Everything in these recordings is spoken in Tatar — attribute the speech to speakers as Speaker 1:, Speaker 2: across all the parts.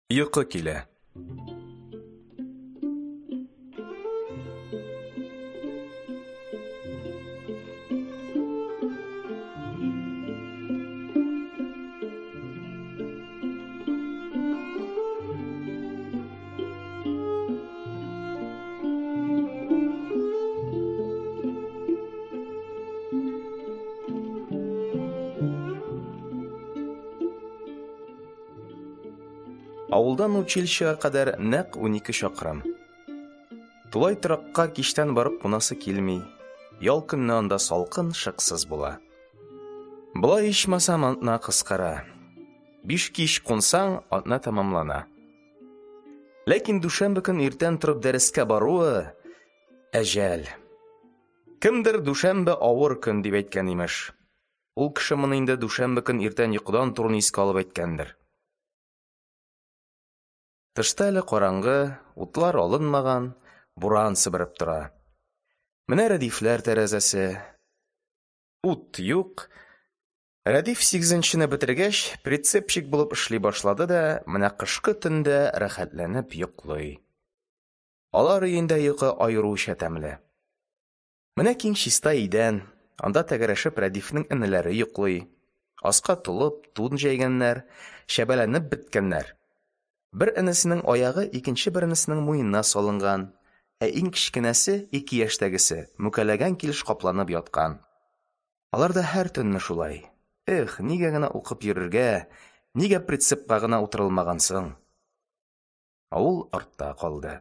Speaker 1: Йокы килә. Авылдан училищега кадәр нәкъ 12 чакрым. Тулай торакка кичтән барып кунасы килми. Ял көнне анда салкын, шыксыз була. Болай ичмасам атна кыскара. Биш кич кунсаң, атна тәмамлана. Ләкин дүшәмбе көн иртән торып дәрескә баруы – әҗәл. Кемдер дүшәмбе авыр көн дип әйткән, имеш. Ул кеше моны инде дүшәмбе көн иртән йокыдан торуны искә алып әйткәндер. Тышта әле караңгы, утлар алынмаган, буран себереп тора. Менә Рәдифләр тәрәзәсе. Ут юк. Рәдиф сигезенчене бетергәч, прицепщик булып эшли башлады да менә кышкы төндә рәхәтләнеп йоклый. Алар өендә йокы аеруча тәмле. Менә киң чиста идән, анда тәгәрәшеп Рәдифнең энеләре йоклый. Аска толып, тун җәйгәннәр, чәбәләнеп беткәннәр. Бер энесенең аягы икенче бер энесенең муенына салынган, ә иң кечкенәсе, ике яшьтәгесе, мүкәләгән килеш капланып яткан. Аларда һәр төнне шулай. Эх, нигә генә укып йөрергә, нигә прицепка гына утырылмаган соң? Авыл артта калды.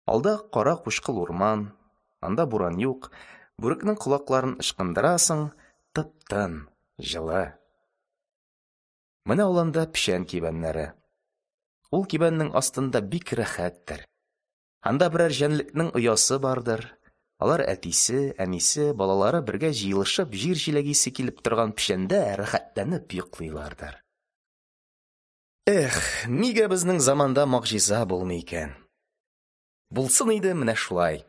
Speaker 1: Алда кара-кучкыл урман, анда буран юк, бүрекнең колакларын ычкындырасың, тып-тын, җылы. Менә аланда печән кибәннәре. Ул кибәннең астында бик рәхәттер. Анда берәр җәнлекнең оясы бардыр. Алар әтисе, әнисе, балалары бергә җыелышып җир җиләге исе килеп торган печәндә рәхәтләнеп йоклыйлардыр. Эх, нигә безнең заманда могҗиза булмый икән? Булсын иде менә шулай.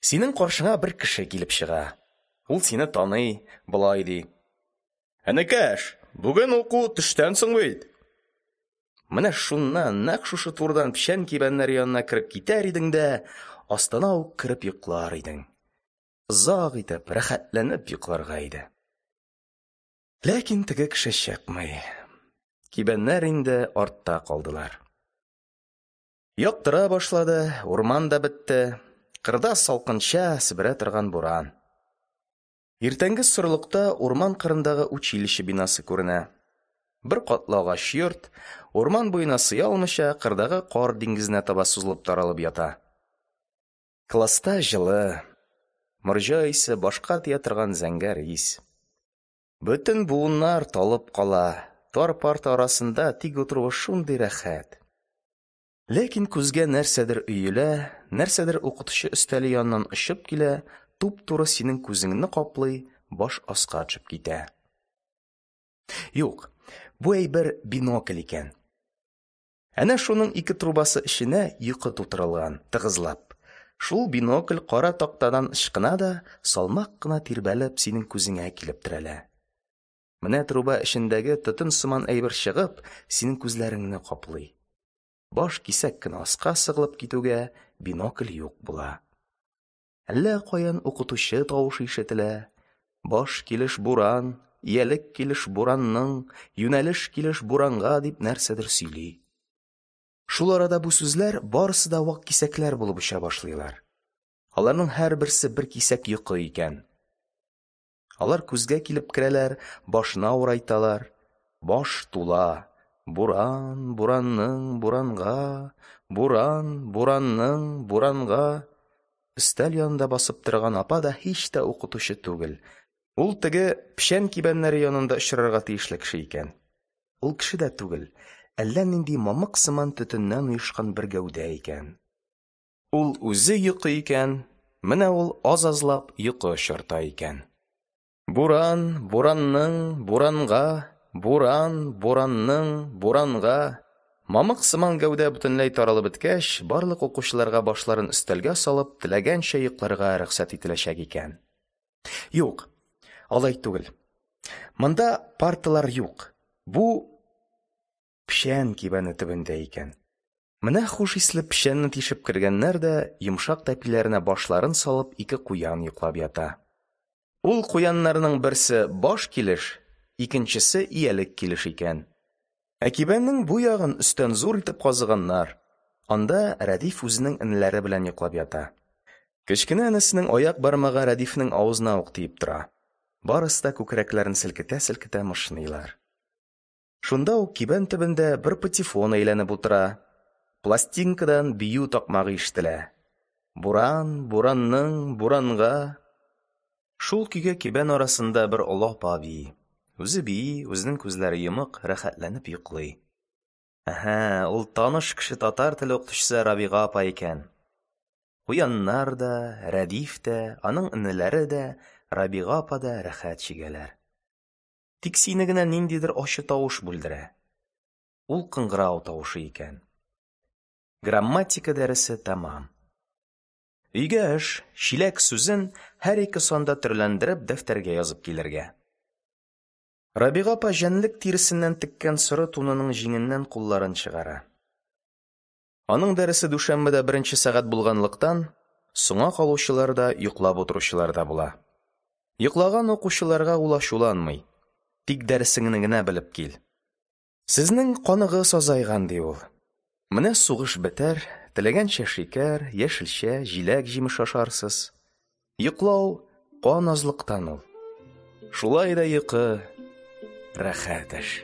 Speaker 1: Синең каршыңа бер кеше килеп чыга. Ул сине таный, болай ди: "Энекәш, бүген уку төштән соң бит." Менә шуннан, нәкъ шушы турыдан печән кибәннәре янына кереп китәр идең дә, астына ук кереп йоклар идең. Озак итеп, рәхәтләнеп йокларга иде. Ләкин теге кеше чыкмый. Кибәннәр инде артта калдылар. Яктыра башлады, урман да бетте. Кырда салкынча себерә торган буран. Иртәнге сорылыкта урман кырындагы училище бинасы күренә. Бер катлы агач йорт, урман буена сыя алмыйча, кырдагы кар диңгезенә таба сузылып таралып ята. Класста җылы. Морҗа исе, башка тия торган зәңгәр ис. Бөтен буыннар талып кала, тар парта арасында тик утыруы шундый рәхәт. Ләкин күзгә нәрсәдер өелә, нәрсәдер укытучы өстәле яныннан очып килә, туп-туры синең күзеңне каплый, баш аска төшеп китә. Юк, бу әйбер бинокль икән. Әнә шуның ике трубасы эченә йокы тутырылган, тыгызлап. Шул бинокль кара тактадан ычкына да, салмак кына тирбәлеп, синең күзеңә килеп терәлә. Менә труба эчендәге төтен сыман әйбер чыгып, синең күзләреңне каплый. Баш кисәк кенә аска сыгылып китүгә, бинокль юк була. Әллә каян укытучы тавышы ишетелә. Баш килеш буран, иялек килеш буранның, юнәлеш килеш буранга дип нәрсәдер сөйли. Шул арада бу сүзләр барысы да вак кисәкләр булып оча башлыйлар. Аларның һәрберсе бер кисәк йокы икән. Алар күзгә килеп керәләр, башны авырайталар. Баш тула. Буран, буранның, буранга, буран, буранның, буранга. Өстәл янында басып торган апа да һич тә укытучы түгел. Ул теге печән кибәннәре янында очрарга тиешле кеше икән. Ул кеше дә түгел, әллә нинди мамык сыман төтеннән оешкан бер гәүдә икән. Ул үзе йокы икән, менә ул аз-азлап йокы очырта икән. Буран, буранның, буранга, буран, буранның, буранга. Мамык сыман гәүдә бөтенләй таралып беткәч, барлык укучыларга башларын өстәлгә салып, теләгәнчә йокларга рөхсәт ителәчәк икән. Юк, алай түгел. Монда парталар юк. Бу. Печән кибәне төбендә икән. Менә хуш исле печәнне тишеп кергәннәр дә, йомшак тәпиләренә башларын салып, ике куян йоклап ята. Ул куяннарның берсе баш килеш, икенчесе иялек килеш икән. Ә кибәннең бу ягын өстән зур итеп казыганнар. Анда Рәдиф үзенең энеләре белән йоклап ята. Кечкенә энесенең аяк бармагы Рәдифнең авызына ук тиеп тора. Барысы да күкрәкләрен селкетә-селкетә мышныйлар. Шунда ук кибән төбендә бер патефон әйләнеп утыра. Пластинкадан бию такмагы ишетелә. Буран, буранның, буранга. Шул көйгә кибән арасында бер олы апа бии. Үзе бии, үзенең күзләре йомык, рәхәтләнеп йоклый. Әһә, ул таныш кеше татар теле укытучысы Рабига апа икән. Куяннар да, Рәдиф тә, аның энеләре дә, Рабига апа да рәхәт чигәләр. Тик сине генә ниндидер ачы тавыш бүлдерә. Ул кыңгырау тавышы икән. Грамматика дәресе тәмам. Өйгә эш: чиләк сүзен һәр ике санда төрләндереп дәфтәргә язып килергә. Рабига апа җәнлек тиресеннән теккән соры тунының җиңеннән кулларын чыгара. Аның дәресе дүшәмбедә беренче сәгать булганлыктан, соңа калучылар да, йоклап утыручылар да була. Йоклаган укучыларга ул ачуланмый, тик дәресеңне генә белеп кил. Сезнең каныгыз азайган, ди ул. Менә сугыш бетәр, теләгәнчә шикәр, яшелчә, җиләк-җимеш ашарсыз. Йоклау кан азлыктан ул. Шулай да йокы – рәхәт эш.